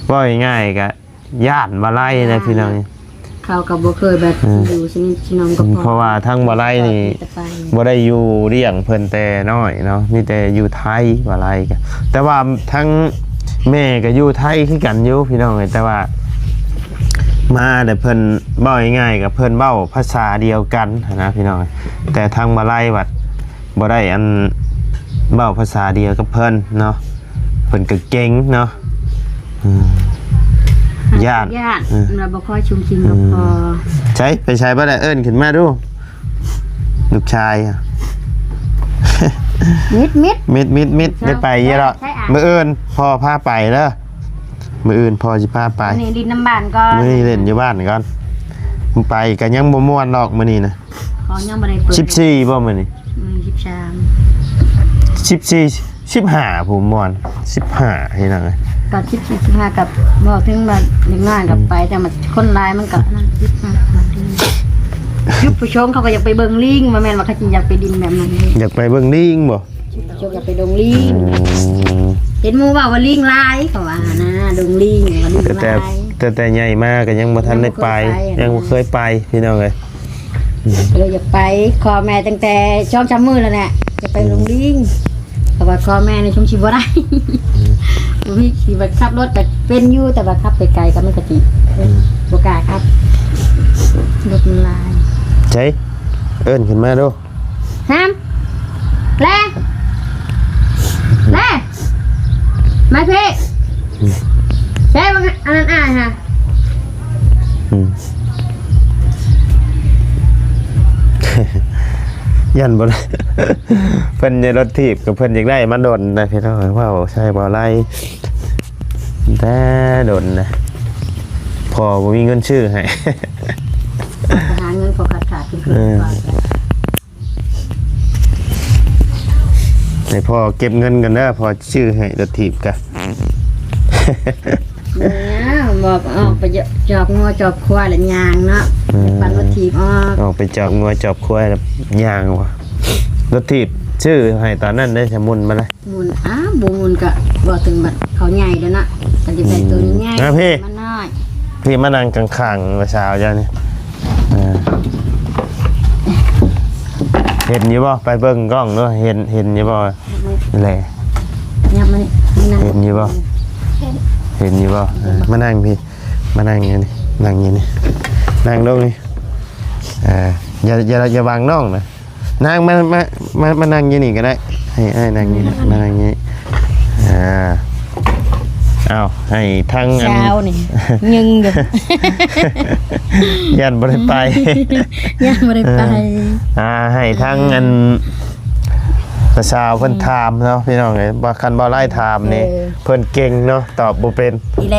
ເວົ້າງ່າຍໆ ກະຢ້ານບ່າວໄລ່ນະ ຢ້ານ ພີ່ນ້ອງ ເຂົາກໍບໍ່ເຄີຍແບບ ເອີ ຢູ່ສະໜິດສະໜົມກັບພໍ່ ເພາະວ່າທັງບ່າວໄລ່ນີ້ ບໍ່ໄດ້ຢູ່ລ້ຽງເພິ່ນແຕ່ນ້ອຍເນາະ ມີແຕ່ຢູ່ໄທ ບ່າວໄລ່ກະ ແຕ່ວ່າທັງແມ່ກໍຢູ່ໄທຄືກັນຢູ່ພີ່ນ້ອງເອີຍ ແຕ່ວ່າມາແຕ່ເພິ່ນ ເວົ້າງ່າຍໆ ກໍເພິ່ນເວົ້າພາສາດຽວກັນຫັ້ນນະພີ່ນ້ອງ ແຕ່ທາງບ່າວໄລ່ບັດບໍ່ໄດ້ອັນ ເວົ້າພາສາດຽວກັບເພິ່ນເນາະ ເພິ່ນກໍເກັ່ງເນາະ ອືມ ຢ້ານ ຢ້ານ ເອີ ມັນວ່າບໍ່ຄ່ອຍຊຸ່ມຊິງກັບພໍ່ ອືມ ໃສ ໄປໃສບໍ່ໄດ້ ເອີ້ນຂຶ້ນມາດູ ລູກຊາຍ ມິດ ມິດ ມິດ ມິດ ມິດ ໄດ້ໄປຢູ່ດອກ ໃສອະ ມື້ອື່ນພໍ່ພາໄປເດີ ມື້ອື່ນພໍ່ຊິພາໄປ ມື້ນີ້ຫຼິ້ນນຳບ້ານກ່ອນ ມື້ນີ້ຫຼິ້ນຢູ່ບ້ານກ່ອນ ໄປກໍຍັງບໍ່ມ່ວນດອກມື້ນີ້ນະ ຂອງຍັງບໍ່ໄດ້ເປີດ ສິບສີ່ບໍ່ມື້ນີ້ ມື້ສິບສາມ ສິບສີ່ ສິບຫ້າ ຜູ້ມ່ວນ ສິບຫ້າ ເຮັດຫຍັງ ກໍສິບສີ່ ສິບຫ້າ ກັບ ເວົ້າເຖິງວ່າເດັກນ້ອຍກັບໄປ ແຕ່ມັນຄົນຫຼາຍມັນກໍນັ້ນ ສິບຫ້າ ຈຸດປະສົງເຂົາກໍຢາກໄປເບິ່ງລີງ ບໍ່ແມ່ນວ່າເຂົາຊິຢາກໄປຫຼິ້ນແບບນັ້ນເດ້ ຢາກໄປເບິ່ງລີງບໍ່? ເຈົ້າຢາກໄປດົງລີງ ອືມ ເຫັນໝູ່ເວົ້າວ່າລີງຫຼາຍ ເຂົາວ່າຫັ້ນນະ ດົງລີງວ່າລີງຫຼາຍ ແຕ່ ແຕ່ ແຕ່ໃຫຍ່ມາກໍຍັງບໍ່ທັນໄດ້ໄປ ຍັງບໍ່ເຄີຍໄປ ຍັງບໍ່ເຄີຍໄປພີ່ນ້ອງເອີຍ ເອີ ຢາກໄປ ຂໍແມ່ຕັ້ງແຕ່ສອງສາມມື້ແລ້ວແຫຼະ ຈະໄປດົງລີງ ອືມ ເພາະວ່າຂໍແມ່ນີ້ຊົງຊິບໍ່ໄດ້ ອືມ ບໍ່ມີຂີ່ ແບບຂັບລົດກໍເປັນຢູ່ ແຕ່ວ່າຂັບໄກໆກໍມັນກໍຊິ ອືມ ບໍ່ກ້າຂັບ ລົດມັນຫຼາຍ ໃສ ເອີ້ນຂຶ້ນມາດູ. ຫາມ ແລ ແລ ມາພີ້ ອືມ ແຊເບິ່ງອັນນັ້ນອ້າຍຫາ ອືມ ຢ້ານບໍ່ໄດ້ ເພິ່ນໃນລົດຖີບກໍເພິ່ນຢາກໄດ້ມາດົນນະ ພີ່ນ້ອງ ເວົ້າໃສ່ບໍ່ໄດ້ ແຕ່ດົນນະ ພໍ່ບໍ່ມີເງິນຊື້ໃຫ້ ໄປຫາເງິນພໍຂາດໆ ເປັນຄືນ ເອີ ໃຫ້ພໍ່ເກັບເງິນກ່ອນເດີ ພໍ່ຊື້ໃຫ້ລົດຖີບກະ ເອີ ບອກອອກໄປຈອກງົວຈອກຄວາຍແລ້ວຍ່າງເນາະ ເອີ ໄປປັ່ນລົດຖີບອອກ ອອກໄປຈອກງົວຈອກຄວາຍແລ້ວຍ່າງວ່າ ລົດຖີບຊື້ໃຫ້ຕອນນັ້ນໄດ້ສະໝຸນມາລະ ໝຸນ ອ້າວ ບໍ່ໝຸນກະເວົ້າເຖິງບັດເຂົາໃຫຍ່ແລ້ວເນາະ ກໍຈະໄດ້ໂຕໃຫຍ່ ອືມ ມາພີ້ ມານ້ອຍ ພີ້ມານັ່ງຂ້າງໆ ສາວເຈົ້ານີ້ ເອີ ເຫັນຢູ່ບໍ່? ໄປເບິ່ງກ້ອງເນາະ ເຫັນ ເຫັນຢູ່ບໍ່? ແຫຼະ ຍັບມານີ້ ເຫັນຢູ່ບໍ່? ເຫັນຢູ່ບໍ່? ເອີ ມານັ່ງພີ້ ມານັ່ງຢູ່ນີ້ ນັ່ງຢູ່ນີ້ ນັ່ງລົງນີ້ ເອີ ຢ່າ ຢ່າ ຢ່າບັງນ້ອງນະ ນາງມາ ມາ ມາ ມານັ່ງຢູ່ນີ້ກໍໄດ້ ໃຫ້ອ້າຍນັ່ງນີ້ ນັ່ງນີ້ ອ່າ ເອົາ ໃຫ້ທັງອັນ ຊາວນີ້ ຍິງຢູ່ ຢ້ານບໍ່ໄດ້ໄປ ຢ້ານບໍ່ໄດ້ໄປ ເອີ ອ່າ ໃຫ້ທັງອັນ ເອີ ສາວເພິ່ນ ອືມ ຖາມເນາະ ພີ່ນ້ອງເອີຍ ວ່າຄັນບໍ່ໄດ້ຖາມນີ້ ເອີ ເພິ່ນເກັ່ງເນາະ ຕອບບໍ່ເປັນ ອີແລ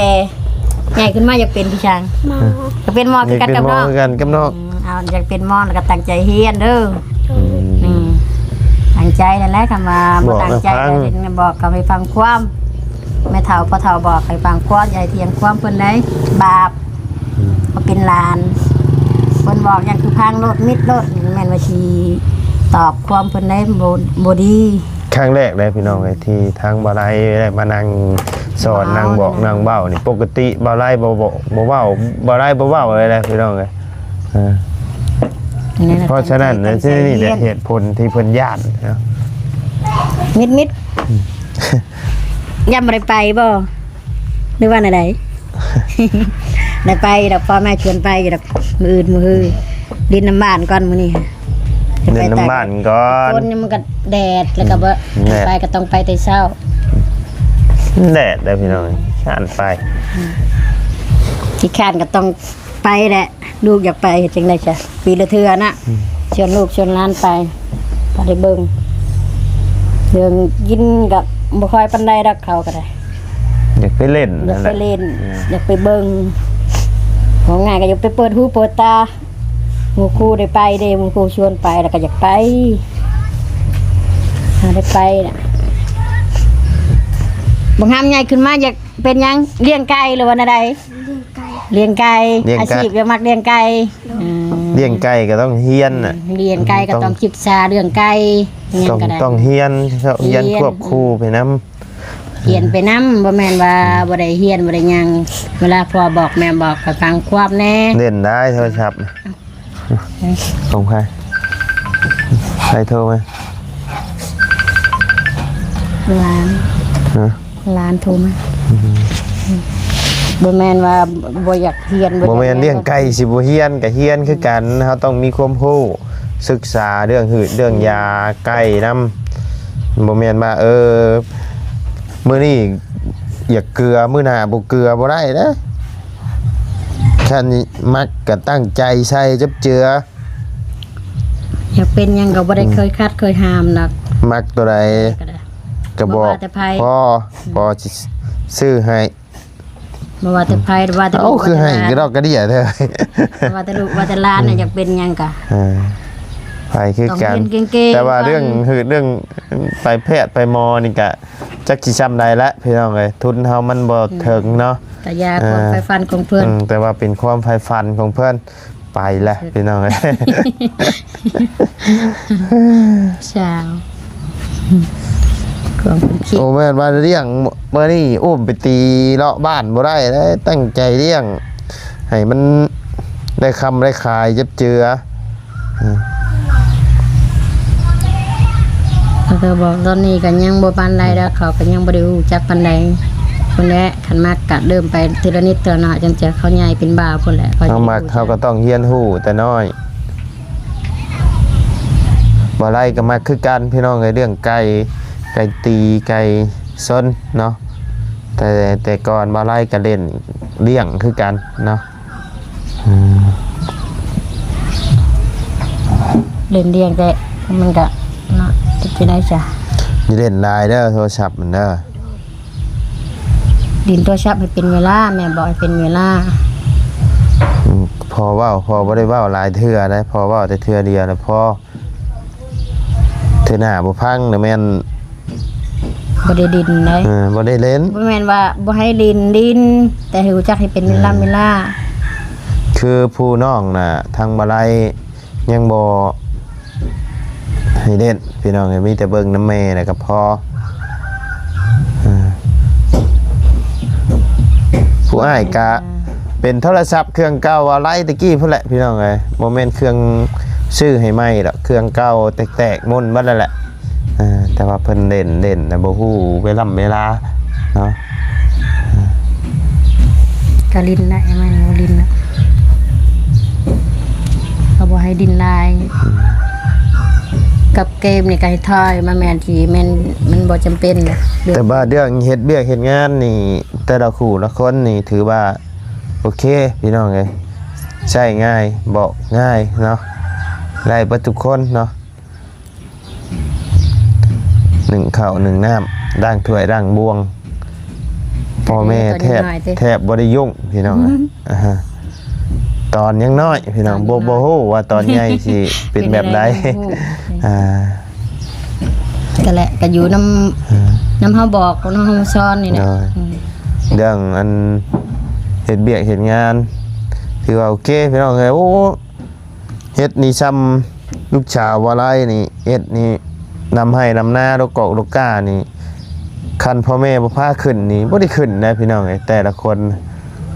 ໃຫຍ່ຂຶ້ນມາຢາກເປັນພີ່ຊ້າງ ໝໍ ຢາກເປັນໝໍຄືກັນກັບນ້ອງ ຢາກເປັນໝໍຄືກັນກັບນ້ອງ ອືມ ເອົາ ຢາກເປັນໝໍແລ້ວກໍຕັ້ງໃຈຮຽນເດີ ອືມ ອືມ ຕັ້ງໃຈນັ້ນແຫຼະ ຄັນວ່າບໍ່ຕັ້ງໃຈ ບອກເຂົາໃຫ້ຟັງຄວາມ ແມ່ເຖົ້າພໍ່ເຖົ້າບອກໃຫ້ຟັງຄວາມ ຢ່າໃຫ້ຖຽງຄວາມເພິ່ນໃດ໋ ບາບ ອືມ ເພາະເປັນຫຼານ ເພິ່ນບອກຫຍັງຄືພັງໂລດ ມິດໂລດ ແມ່ນວ່າຊິຕອບຄວາມເພິ່ນໃດ໋ ບໍ່ ບໍ່ດີ. ຄັ້ງແລກເດ້ພີ່ນ້ອງເອີຍ ທີ່ທາງບ່າວໄລໄດ້ມານັ່ງສອນ ນັ່ງບອກ ນັ່ງເວົ້ານີ້ ປົກກະຕິບ່າວໄລບໍ່ ບໍ່ ບໍ່ເວົ້າ ບ່າວໄລບໍ່ເວົ້າເລີຍນະພີ່ນ້ອງເອີຍ ເອີ ເພາະສະນັ້ນ ນີ້ແຫຼະ ເຫດຜົນທີ່ເພິ່ນຢ້ານເນາະ ມິດໆ ອືມ ຢ້ານບໍ່ໄດ້ໄປບໍ່ ຫຼືວ່າແນວໃດ? ໄດ້ໄປດອກ ພໍ່ແມ່ຊວນໄປຢູ່ດອກ ມື້ອື່ນມື້ຮື ຫຼິ້ນນຳບ້ານກ່ອນມື້ນີ້ ຫຼິ້ນນຳບ້ານກ່ອນ ຝົນນີ້ມັນກໍແດດ ແລ້ວກໍບໍ່ ອືມ ໄປກໍຕ້ອງໄປແຕ່ເຊົ້າ ແດດເດ້ພີ່ນ້ອງ ຢ້ານໄປ ອືມ ຂີ້ຄ້ານກໍຕ້ອງໄປແຫຼະ ລູກຢາກໄປເຮັດຈັ່ງໃດຊະ ປີລະເທື່ອນະ ອືມ ຊວນລູກຊວນຫຼານໄປ ພໍໄດ້ເບິ່ງ ເລື່ອງກິນກໍບໍ່ຄ່ອຍປານໃດດອກ ເຂົາກໍໄດ້ ຢາກໄປຫຼິ້ນ ຢາກໄປຫຼິ້ນ ອືມ ຢາກໄປເບິ່ງ ເວົ້າງ່າຍກໍຢາກໄປເປີດຫູເປີດຕາ ໝູ່ຄູ່ໄດ້ໄປເດ້ ໝູ່ຄູ່ຊວນໄປ ແລ້ວກໍຢາກໄປ ຫາໄດ້ໄປນະ ບັກຫຳໃຫຍ່ຂຶ້ນມາຢາກ ເປັນຫຍັງ? ລ້ຽງໄກ່ ຫຼືວ່າແນວໃດ? ລ້ຽງໄກ່ ລ້ຽງໄກ່ ລ້ຽງໄກ່ ອາຊີບກໍມັກລ້ຽງໄກ່ ໂດຍ ອືມ ລ້ຽງໄກ່ກໍຕ້ອງຮຽນນະ ອືມ ລ້ຽງໄກ່ກໍຕ້ອງ ຕ້ອງສຶກສາເລື່ອງໄກ່ ຫຍັງກໍໄດ້ ຕ້ອງຮຽນ ຮຽນ ຮຽນຄວບຄູ່ໄປນຳ ຮຽນໄປນຳ ບໍ່ແມ່ນວ່າ ອືມ ບໍ່ໄດ້ຮຽນ ບໍ່ໄດ້ຫຍັງ ເວລາພໍ່ບອກແມ່ບອກກໍຟັງຄວາມແດ່ ຫຼິ້ນໄດ້ໂທລະສັບ ຂອງໃຜ? ໃຜໂທມາ? ຫຼານ ຮະ? ຫຼານໂທມາ ອືມ ບໍ່ແມ່ນວ່າບໍ່ຢາກຮຽນ ບໍ່ຢາກ ບໍ່ແມ່ນ ລ້ຽງໄກ່ຊິບໍ່ຮຽນ ກໍຮຽນຄືກັນ ເຮົາຕ້ອງມີຄວາມຮູ້ ສຶກສາເລື່ອງຫືດເລື່ອງຢາໄກ່ນຳ ບໍ່ແມ່ນວ່າ ເອີ ມື້ນີ້ຢາກເກືອ ມື້ໜ້າບໍ່ເກືອ ບໍ່ໄດ້ເດ້. ຄັນມັກກໍຕັ້ງໃຈໃສ່ຈັບເຈືອ ຢາກເປັນຫຍັງກໍບໍ່ໄດ້ ອືມ ເຄີຍຂັດເຄີຍຫ້າມດອກ ມັກຕົວໃດກໍໄດ້ ກໍບອກ ບໍ່ວ່າແຕ່ໃຜ ພໍ່ ອືມ ພໍ່ຊິຊື້ໃຫ້ ບໍ່ວ່າແຕ່ໃຜ ວ່າແຕ່ ເອົ້າ ລູກ ຄືໃຫ້ ວ່າແຕ່ຫຼານ ກະດອກກະເດຍແທ້ ວ່າແຕ່ລູກວ່າແຕ່ຫຼານນະ ອືມ ຢາກເປັນຫຍັງກະ ເອີ ໃຜຄືກັນ ຕ້ອງຮຽນເກັ່ງໆ ແຕ່ວ່າເລື່ອງ ເລື່ອງໄປແພດໄປໝໍນີ້ກະ ຈັກຊິຊ່ຳໃດລະພີ່ນ້ອງເອີຍ ທຶນເຮົາມັນບໍ່ ອືມ ເຖິງເນາະ ກະຢ່າ ຄວາມໃຝ່ຝັນຂອງເພິ່ນ ເອີ ອືມ ແຕ່ວ່າເປັນຄວາມໃຝ່ຝັນຂອງເພິ່ນ ໄປລະພີ່ນ້ອງເອີຍ ຊາວ ຄວາມຄິດ ໂອ້ ແມ່ນວ່າລ້ຽງມື້ນີ້ ອຸ້ມໄປຕີເລາະບ້ານບໍ່ໄດ້ເດ້ ຕັ້ງໃຈລ້ຽງ ໃຫ້ມັນໄດ້ຄຳໄດ້ຂາຍຈັບເຈືອ ເຂົາກໍບອກຕອນນີ້ກໍຍັງບໍ່ປານໃດດອກ ເຂົາກໍຍັງບໍ່ໄດ້ຮູ້ຈັກປານໃດ ພຸ້ນແຫຼະ ຄັນມັກກໍເລີ່ມໄປທີລະນິດເທື່ອເນາະ ຈົນເທື່ອເຂົາໃຫຍ່ເປັນບ່າວພຸ້ນແຫຼະ ເຂົາ ເຮົາມັກ ເຮົາກໍຕ້ອງຮຽນຮູ້ແຕ່ນ້ອຍ ບ່າວໄລກໍມັກຄືກັນພີ່ນ້ອງເອີຍ ເລື່ອງໄກ່ ໄກ່ຕີ ໄກ່ຊົນເນາະ ແຕ່ ແຕ່ກ່ອນບ່າວໄລກໍຫຼິ້ນລ້ຽງຄືກັນເນາະ. ອືມ ຫຼິ້ນລ້ຽງແຕ່ມັນກະເນາະ ເຮັດຈັ່ງໃດຊະ ຢ່າຫຼິ້ນຫຼາຍເດີໂທລະສັບຫັ້ນເດີ ຫຼິ້ນໂທລະສັບໃຫ້ເປັນເວລາ ແມ່ບອກໃຫ້ເປັນເວລາ ອືມ ພໍ່ເວົ້າ ພໍ່ບໍ່ໄດ້ເວົ້າຫຼາຍເທື່ອໃດ ພໍ່ເວົ້າແຕ່ເທື່ອດຽວລະພໍ ເທື່ອໜ້າບໍ່ຟັງນະແມ່ນ ບໍ່ໄດ້ຫຼິ້ນໃດ ເອີ ບໍ່ໄດ້ຫຼິ້ນ ບໍ່ແມ່ນວ່າບໍ່ໃຫ້ຫຼິ້ນ ຫຼິ້ນ ແຕ່ໃຫ້ຮູ້ຈັກໃຫ້ເປັນເວລາ ເອີ ເວລາ ຄືຜູ້ນ້ອງນະ ທາງບ່າວໄລຍັງບໍ່ໃຫ້ຫຼິ້ນ ພີ່ນ້ອງເອີຍ ມີແຕ່ເບິ່ງນຳແມ່ແລ້ວກໍພໍ ເອີ ຜູ້ອ້າຍກະ ເປັນໂທລະສັບເຄື່ອງເກົ່າ ບ່າວໄລແຕ່ກີ້ພຸ້ນແຫຼະພີ່ນ້ອງເອີຍ ບໍ່ແມ່ນເຄື່ອງຊື້ໃຫ້ໃໝ່ດອກ ເຄື່ອງເກົ່າແຕກໆໝົນເບິດແລ້ວແຫຼະ ເອີ ແຕ່ວ່າເພິ່ນເຫຼັ້ນ ເຫຼັ້ນແລ້ວບໍ່ຮູ້ເວລາເວລາເນາະ ກະຫຼິ້ນໄດ້ ມັນບໍ່ຫຼິ້ນນະ ເຂົາບໍ່ໃຫ້ຫຼິ້ນຫຼາຍ ອືມ ກັບເກມນີ້ກໍໃຫ້ຖອຍມາ ແມ່ນທີ່ແມ່ນມັນບໍ່ຈຳເປັນນະ. ແຕ່ວ່າເລື່ອງເຮັດວຽກເຮັດງານນີ້ ແຕ່ລະຄູ່ລະຄົນນີ້ຖືວ່າໂອເຄພີ່ນ້ອງເອີຍ ໃຊ້ງ່າຍ ເບາະງ່າຍເນາະ ໄດ້ເບິດທຸກຄົນເນາະ. ໜຶ້ງເຂົ້າໜຶ້ງນ້ຳ ລ້າງຖ້ວຍລ້າງບ່ວງ ພໍ່ແມ່ແທບ ຕອນນ້ອຍໆຕິ ແທບບໍ່ໄດ້ຫຍຸ້ງພີ່ນ້ອງເອີຍ. ອືມ ອ່າຮະ ຕອນຍັງນ້ອຍພີ່ນ້ອງ ຕອນຍັງນ້ອຍ ບໍ່ ບໍ່ຮູ້ວ່າຕອນໃຫຍ່ຊິເປັນແບບໃດ. ເປັນແບບໃດຍັງບໍ່ຮູ້ ອ່າ ກໍແຫຼະ ກໍຢູ່ນຳ ອ່າ ນຳເຮົາບອກ ນຳເຮົາສອນນີ້ແຫຼະ. ໂດຍ ອືມ ເລື່ອງອັນເຮັດວຽກເຮັດງານ ຖືວ່າໂອເຄພີ່ນ້ອງເອີຍ. ໂອ້ ເຮັດນີ້ຊ່ຳລູກສາວວາໄລນີ້ ເຮັດນີ້ ນຳໄຮ່ນຳນາ ລົກກອກລົກກ້ານີ້ ຄັນພໍ່ແມ່ບໍ່ພາຂຶ້ນນີ້ ບໍ່ໄດ້ຂຶ້ນນະພີ່ນ້ອງເອີຍ. ແຕ່ລະຄົນ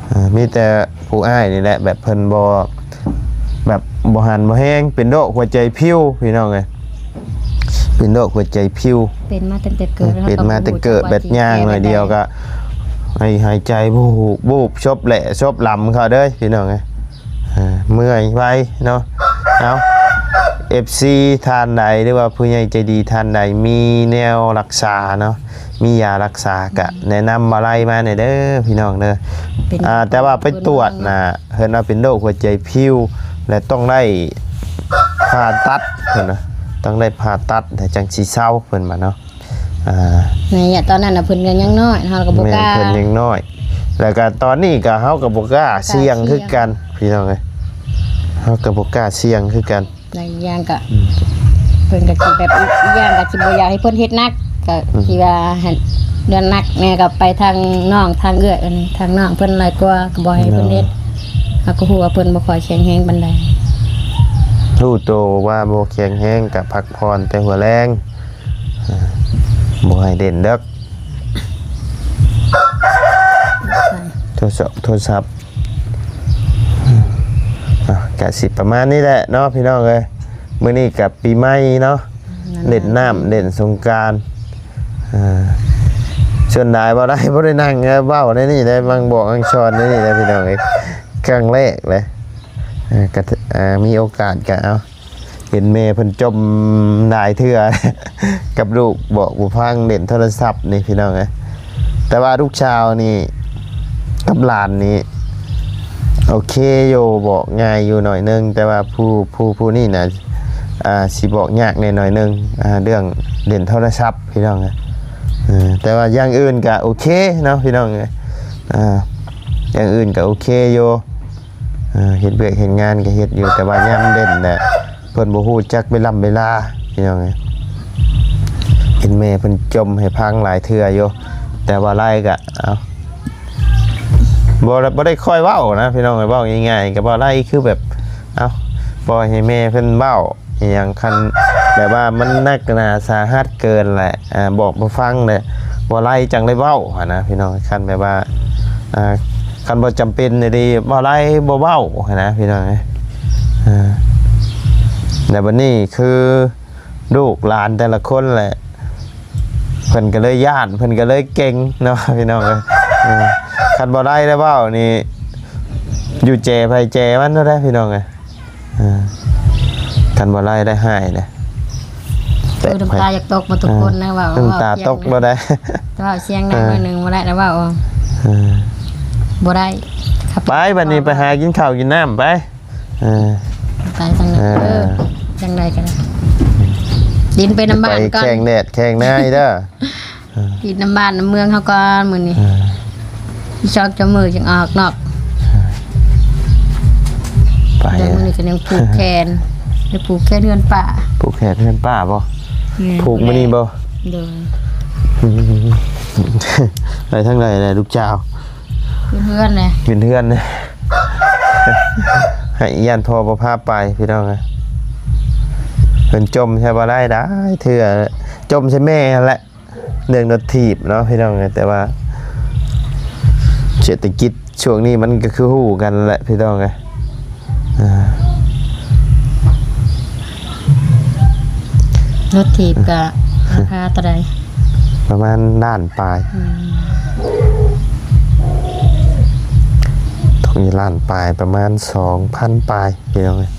ເອີ ມີແຕ່ຜູ້ອ້າຍນີ້ແຫຼະ ແບບເພິ່ນບໍ່ ແບບບໍ່ຫັນບໍ່ແຮງ ເປັນໂລກຫົວໃຈພິວພີ່ນ້ອງເອີຍ. ເປັນໂລກຫົວໃຈພິວ ເປັນມາຕັ້ງແຕ່ເກີດ ເປັນມາແຕ່ເກີດ ແບບຍ່າງໜ້ອຍດຽວກໍ ຫາຍ ຫາຍໃຈບູບ ບູບ ສົບແຫຼະ ສົບລຳເຂົ້າເດີພີ່ນ້ອງເອີຍ. ເອີ ເມື່ອຍໄວເນາະ. ເອົາ ເອັຟຊີ ທ່ານໃດ ຫຼືວ່າຜູ້ໃຫຍ່ໃຈດີທ່ານໃດ ມີແນວລັກສາເນາະ ມີຢາລັກສາ ກະແນະນຳມາໄລ່ມາແດ່ເດີພີ່ນ້ອງເດີ. ເປັນ ອ່າ ແຕ່ວ່າໄປຕວດນະ ເພິ່ນວ່າເປັນໂລກຫົວໃຈພິວ ແລະ ຕ້ອງໄດ້ຜ່າຕັດ ເພິ່ນວ່າຕ້ອງໄດ້ຜ່າຕັດ ແລ້ວຈັ່ງຊິເຊົາ ເພິ່ນວ່າເນາະ. ອ່າ ໃນໄລຍະຕອນນັ້ນນະ ເພິ່ນກໍຍັງນ້ອຍ ເຮົາກໍບໍ່ ແມ່ນ ກ້າ ເພິ່ນຍັງນ້ອຍ ແລ້ວກໍຕອນນີ້ກໍ ເຮົາກໍບໍ່ກ້າ ກ້າສ່ຽງ ສ່ຽງຄືກັນພີ່ນ້ອງເອີຍ ເຮົາກໍບໍ່ກ້າສ່ຽງຄືກັນ. ຫຼາຍຢ່າງກໍ ອືມ ເພິ່ນກໍຊິແບບ ອີກ ອີກຢ່າງກໍຊິບໍ່ຢາກໃຫ້ເພິ່ນເຮັດໜັກ ກໍ ອືມ ຊິວ່າໃຫ້ເລື່ອງໜັກແດ່ກໍໄປທາງນ້ອງ ທາງເອື້ອຍ ອັນທາງນ້ອງເພິ່ນຫຼາຍກວ່າ ກໍບໍ່ໃຫ້ເພິ່ນເຮັດ. ເນາະ ເຮົາກໍຮູ້ວ່າເພິ່ນບໍ່ຄ່ອຍແຂງແຮງປານໃດ ຮູ້ໂຕວ່າບໍ່ແຂງແຮງ ກໍພັກຜ່ອນແຕ່ຫົວແລງ ອ່າ ບໍ່ໃຫ້ເຫຼັ້ນເດິກ ໂທລະສັບ ໂທລະສັບ. ອ່າ ກະຊິປະມານນີ້ແຫຼະເນາະພີ່ນ້ອງເອີຍ. ມື້ນີ້ກະປີໃໝ່ເນາະ ແມ່ນ ເຫຼັ້ນນ້ຳເຫຼັ້ນສົງການ. ອ່າ ສ່ວນຫຼາຍບໍ່ໄດ້ ບໍ່ໄດ້ນັ່ງເວົ້າໃນນີ້ໄດ໋ ມາບອກມາສອນໃນນີ້ໄດ໋ພີ່ນ້ອງເອີຍ ຄັ້ງແລກເລີຍ. ອ່າ ກະ ອ່າ ມີໂອກາດກະເອົາ ເຫັນແມ່ເພິ່ນຈົ່ມຫຼາຍເທື່ອ ກັບລູກ ບອກບໍ່ຟັງ ເຫຼັ້ນໂທລະສັບນີ້ພີ່ນ້ອງເອີຍ. ແຕ່ວ່າລູກສາວນີ້ກັບຫຼານນີ້ໂອເຄຢູ່ ບອກງ່າຍຢູ່ໜ້ອຍໜຶ່ງ ແຕ່ວ່າຜູ້ ຜູ້ ຜູ້ນີ້ນະ ອ່າ ຊິບອກຍາກແດ່ໜ້ອຍໜຶ່ງ ອ່າ ເລື່ອງເຫຼັ້ນໂທລະສັບພີ່ນ້ອງເອີຍ. ເອີ ແຕ່ວ່າຢ່າງອື່ນກະໂອເຄເນາະພີ່ນ້ອງເອີຍ ອ່າ ຢ່າງອື່ນກະໂອເຄຢູ່. ເອີ ເຮັດວຽກເຮັດງານກໍເຮັດຢູ່ ແຕ່ວ່າຍາມເຫຼັ້ນນະ ເພິ່ນບໍ່ຮູ້ຈັກເວລາເວລາ ພີ່ນ້ອງເອີຍ. ເຫັນແມ່ເພິ່ນຈົ່ມໃຫ້ຟັງຫຼາຍເທື່ອຢູ່ ແຕ່ວ່າໄລ່ກໍ ເອົ້າ ບໍ່ ບໍ່ໄດ້ຄ່ອຍເວົ້ານະ ພີ່ນ້ອງເອີຍ. ເວົ້າງ່າຍໆ ກໍບໍ່ໄດ້ ຄືແບບ ເອົ້າ ປ່ອຍໃຫ້ແມ່ເພິ່ນເວົ້າ ອີ່ຫຍັງ ຄັນແບບວ່າມັນໜັກໜາສາຫັດເກີນແຫຼະ ອ່າ ບອກບໍ່ຟັງແຫຼະ ບໍ່ໄລ່ຈັ່ງໄດ້ເວົ້າຫັ້ນນະພີ່ນ້ອງ. ຄັນແບບວ່າ ອ່າ ຄັນບໍ່ຈຳເປັນອີ່ຫຼີ ບໍ່ໄລ່ບໍ່ເວົ້າຫັ້ນນະພີ່ນ້ອງ. ອ່າ ແລ້ວບັດນີ້ຄືລູກຫຼານແຕ່ລະຄົນແຫຼະ ເພິ່ນກໍເລີຍຢ້ານ ເພິ່ນກໍເລີຍເກັ່ງເນາະພີ່ນ້ອງ. ເອີ ຄັນບໍ່ໄລ່ໄດ້ເວົ້ານີ້ ຢູ່ແຈໃຜແຈມັນເນາະພີ່ນ້ອງ. ອ່າ ຄັນບໍ່ໄລ່ໄດ້ຫາຍເດ້ ເອີ ນ້ຳຕາຢາກຕົກໝົດທຸກຄົນນະ ເວົ້າ ນ້ຳຕາຕົກແລ້ວໄດ໋ ເວົ້າສຽງດັງໜ້ອຍໜຶ່ງບໍ່ໄດ້ນະ ເວົ້າ ເອີ ບໍ່ໄດ້. ໄປບັດນີ້ ໄປຫາກິນເຂົ້າກິນນ້ຳໄປ ເອີ ໄປທາງນັ້ນ ເອີ ຈັ່ງໃດກໍໄດ້ ດິນໄປນຳບ້ານກ່ອນ ໄປແຂ່ງແດດແຂ່ງນາເດີ. ອ່າ ກິນນຳບ້ານນຳເມືອງເຮົາກ່ອນມື້ນີ້ ອ່າ ອີກສອງສາມມື້ຈຶ່ງອອກນອກ ໄປ ແຕ່ມື້ນີ້ກໍຍັງຜູກແຂນ ໄດ້ຜູກແຂນເຮືອນປ້າ ຜູກແຂນເຮືອນປ້າບໍ່? ແມ່ນ ຜູກມື້ນີ້ບໍ່? ໂດຍ ໄປທາງໃດແຫຼະລູກສາວ? ຂຶ້ນເຮືອນແຫຼະ ຂຶ້ນເຮືອນ ໃຫ້ຢ້ານພໍ່ບໍ່ພາໄປພີ່ນ້ອງ. ເພິ່ນຈົ່ມໃສ່ບໍ່ໄດ້ ຫຼາຍເທື່ອ ຈົ່ມໃສ່ແມ່ຫັ້ນແຫຼະ ເລື່ອງລົດຖີບເນາະພີ່ນ້ອງເອີຍ. ແຕ່ວ່າເສດຖະກິດຊ່ວງນີ້ມັນກໍຄືຮູ້ກັນແຫຼະພີ່ນ້ອງເອີຍ. ອ່າ ລົດຖີບກໍລາຄາເທົ່າໃດ? ປະມານລ້ານປາຍ ອືມ ຕົກຢູ່ລ້ານປາຍ ປະມານສອງພັນປາຍພີ່ນ້ອງເອີຍ.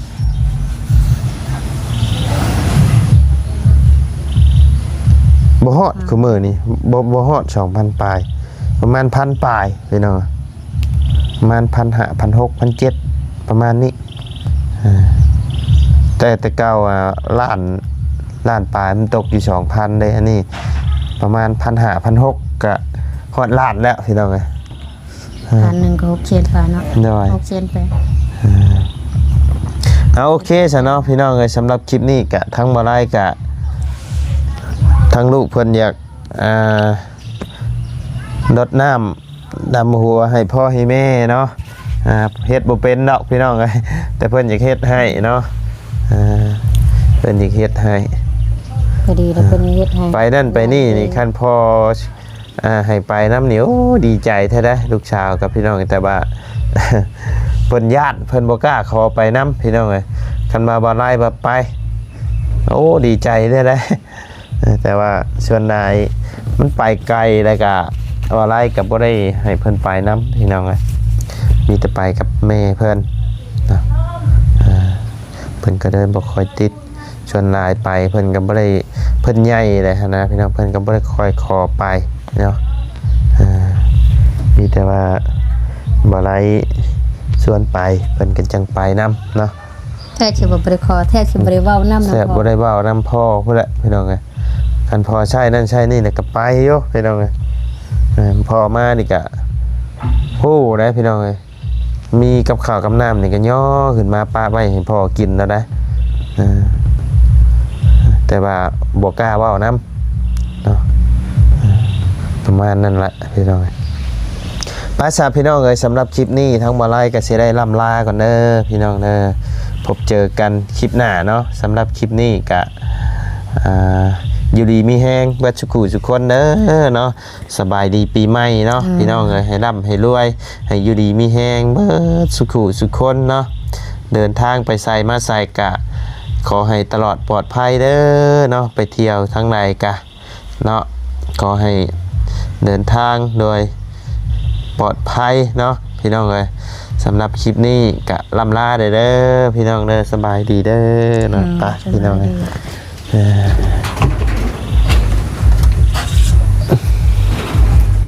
ບໍ່ຮອດ ອ່າ คุມື້ນີ້ ບໍ່ ບໍ່ຮອດສອງພັນປາຍ ປະມານພັນປາຍພີ່ນ້ອງ ປະມານພັນຫ້າ ພັນຫົກ ພັນເຈັດ ປະມານນີ້ ອ່າ ແຕ່ ແຕ່ເກົ່າ ອ່າ ລ້ານ ລ້ານປາຍ ມັນຕົກຢູ່ສອງພັນເດ້ ອັນນີ້ປະມານພັນຫ້າ ພັນຫົກ ກະຮອດລ້ານແລ້ວພີ່ນ້ອງເອີຍ. ອ່າ ພັນໜຶ່ງກໍຫົກແສນປາຍເນາະ ໂດຍ ຫົກແສນແປດ ອ່າ ເອົາ ໂອເຄຊະເນາະພີ່ນ້ອງເອີຍ ສຳລັບຄລິບນີ້ກະທາງບໍ່ໄລກະ ທາງລູກເພິ່ນຢາກ ອ່າ ລົດນ້ຳດຳຫົວໃຫ້ພໍ່ໃຫ້ແມ່ເນາະ ອ່າ ເຮັດບໍ່ເປັນດອກພີ່ນ້ອງເອີຍ ແຕ່ເພິ່ນຢາກເຮັດໃຫ້ເນາະ ອ່າ ເພິ່ນຢາກເຮັດໃຫ້ ກໍດີແລ້ວ ອ່າ ເພິ່ນເຮັດໃຫ້ ໄປນັ້ນໄປນີ້ນີ້ ຄັນພໍ່ ອ່າ ໃຫ້ໄປນຳນີ້ ໂອ້ ດີໃຈແທ້ເດ້ ລູກສາວກັບພີ່ນ້ອງ ແຕ່ວ່າ ເພິ່ນຢ້ານ ເພິ່ນບໍ່ກ້າຂໍໄປນຳພີ່ນ້ອງເອີຍ ຄັນວ່າບ່າວໄລວ່າໄປ ໂອ້ ດີໃຈແທ້ເດ້ ເອີ ແຕ່ວ່າສ່ວນຫຼາຍມັນໄປໄກ ແລ້ວກະບ່າວໄລກໍບໍ່ໄດ້ໃຫ້ເພິ່ນໄປນຳພີ່ນ້ອງເອີຍ ມີແຕ່ໄປກັບແມ່ເພິ່ນເນາະ ອ່າ ເພິ່ນກໍເລີຍບໍ່ຄ່ອຍຕິດ ສ່ວນຫຼາຍໄປເພິ່ນກໍບໍ່ໄດ້ ເພິ່ນໃຫຍ່ແລ້ວຫັ້ນນະພີ່ນ້ອງ ເພິ່ນກໍບໍ່ໄດ້ຄ່ອຍຂໍໄປເນາະ ເອີ ມີແຕ່ວ່າບ່າວໄລຊວນໄປ ເພິ່ນກໍຈັ່ງໄປນຳເນາະ ແທບຊິບໍ່ໄດ້ຂໍ ແທບຊິບໍ່ໄດ້ເວົ້ານຳ ແທບບໍ່ໄດ້ເວົ້ານຳພໍ່ພຸ້ນແຫຼະພີ່ນ້ອງເອີຍ ຄັນພໍ່ໃຊ້ນັ້ນໃຊ້ນີ້ແລ້ວກໍໄປຢູ່ພີ່ນ້ອງເອີຍ ເອີ ພໍ່ມານີ້ກໍຮູ້ແລ້ວພີ່ນ້ອງເອີຍ ມີກັບເຂົ້າກັບນ້ຳນີ້ກໍຍໍຂຶ້ນມາປະໄວ້ໃຫ້ພໍ່ກິນແລ້ວໄດ໋ ເອີ ແຕ່ວ່າບໍ່ກ້າເວົ້ານຳເນາະ ປະມານນັ້ນລະພີ່ນ້ອງເອີຍ ໄປຊະພີ່ນ້ອງເອີຍ ສຳລັບຄລິບນີ້ທາງບ່າວໄລກໍຊິໄດ້ລ່ຳລາກ່ອນເດີພີ່ນ້ອງເດີ ພົບເຈີກັນຄລິບໜ້າເນາະ ສຳລັບຄລິບນີ້ກະ ອ່າ ຢູ່ດີມີແຮງເບິດສຸຂູສຸຄົນເດີເນາະ ສະບາຍດີປີໃໝ່ເນາະ ອ່າ ພີ່ນ້ອງເອີຍ ໃຫ້ລ່ຳໃຫ້ລວຍ ໃຫ້ຢູ່ດີມີແຮງເບິດສຸຂູສຸຄົນເນາະ ເດີນທາງໄປໃສມາໃສກະຂໍໃຫ້ຕະຫຼອດປອດໄພເດີເນາະ ໄປທ່ຽວທາງໃດກະເນາະ ຂໍໃຫ້ເດີນທາງໂດຍປອດໄພເນາະ ພີ່ນ້ອງເອີຍ ສຳລັບຄລິບນີ້ກະລ່ຳລາເດີ ພີ່ນ້ອງເດີ ສະບາຍດີເດີເນາະ ອ່າ ໄປ ສະບາຍດີ ພີ່ນ້ອງເອີຍ ເອີ